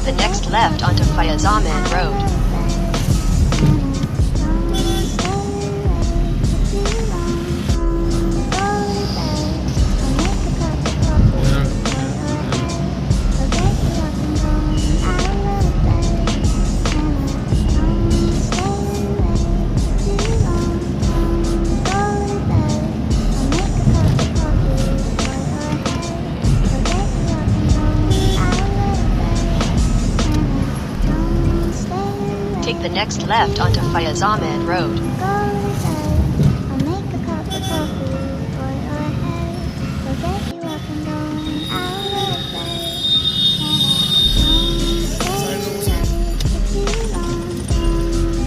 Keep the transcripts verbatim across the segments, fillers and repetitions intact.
The next left onto Fayaz Ahmed Road. Take the next left onto Fayaz Ahmed Road.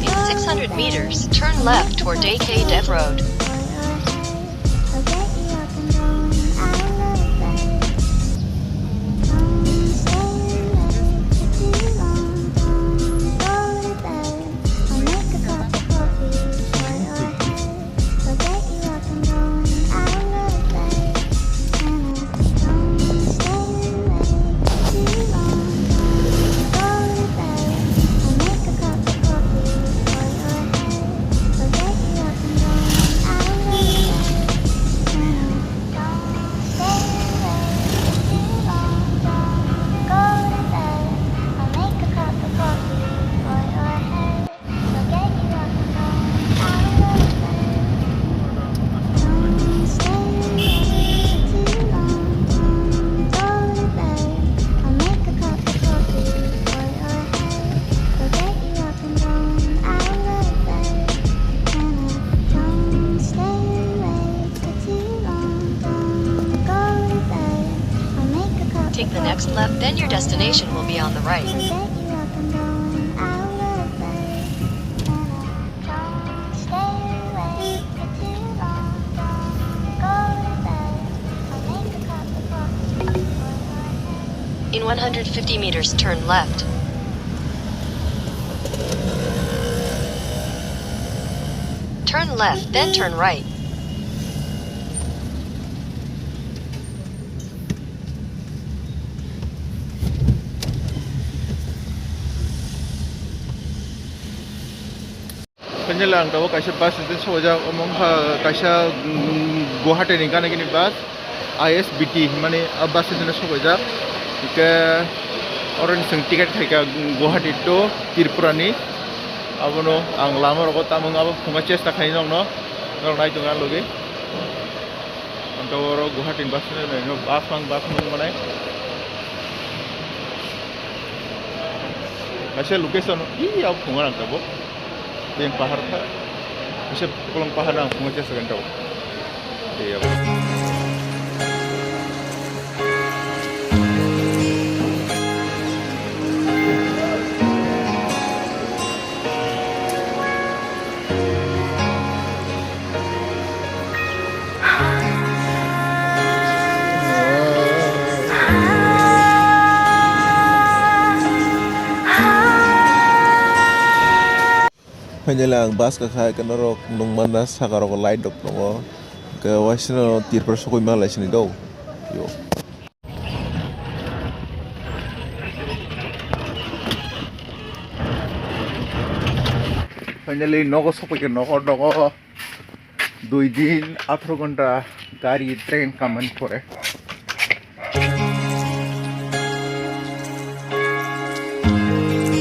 In six hundred meters, turn left toward A K Dev Road. Take the next left, then your destination will be on the right. In one hundred fifty meters, turn left. Turn left, then turn right. Finally, ang tabuk kaisa bus station sokjak, omo wngkha kaisa, mm, Guwahati ni gana gini bus, I S B T hwnmani, a bus station o sokjak. Hingke oro ni chwng ticket khaika Guwahati to Tripura ni. Abono ang lama rogo tamung abo phunga chesta khainai nokno, norok nai tongo a logi. Ang tabuk oro Guwahati ni bus station no bus mang bus mang manai. Kaisa location, ih, abo phunga ang tabuk. Yang pahar kha. Bisa kolong pahar ang phunga chesa kan tau. Iya. Finally, ang bus kakhai, hwnkhe norok nukmana saka rogo light rok tongo. Hwnkhe waisano Tripura sokoi manlai sini do. Yo. Finally, nogo sokoi khe nogo, nogo. Dui din, atharo ghonta gari, train kamani pore.